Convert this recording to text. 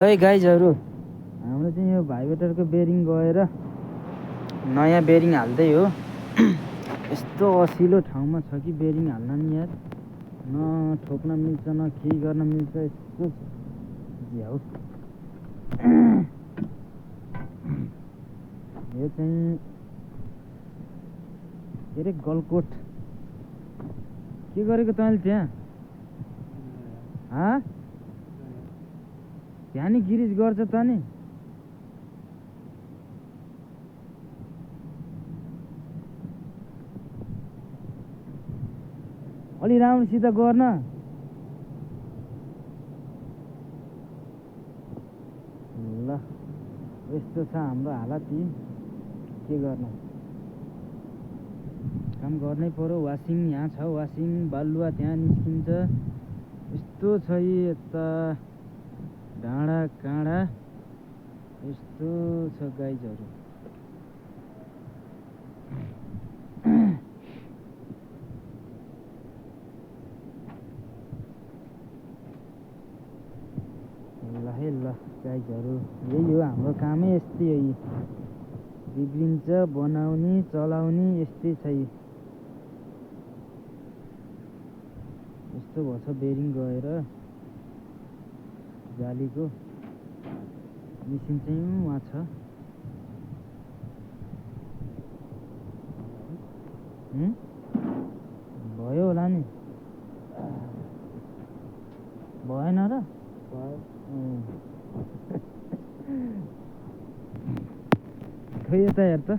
है गाइजहरू, हाम्रो चाहिँ यो भाइब्रेटरको बेरिङ गएर नयाँ बेरिङ हाल्दै हो। यस्तो असिलो ठाउँमा छ कि बेरिङ हाल्न नि यार, न ठोक्न मिल्छ न केही गर्न मिल्छ। यस्तो झ्याउ। यो चाहिँ के अरे गलकोट। के गरेको तैँले त्यहाँ? त्यहाँ नि गिरिज गर्छ त नि। अलि राम्रोसित गर्न। ल यस्तो छ हाम्रो हालत। के गर्न, काम गर्नै पर्यो। वासिङ यहाँ छ, वासिङ बालुवा त्यहाँ निस्किन्छ। यस्तो छ यता डाँडा काँडा, यस्तो छ गाइजहरू। ल है ल गाइजहरू, यही हो हाम्रो कामै, यस्तै हो। बिग्रिन्छ, बनाउने चलाउने यस्तै छ। यस्तो भएछ बेरिङ गएर। जालीको मेसिन चाहिँ उहाँ छ। भयो होला नि, भएन र? खै यता हेर त।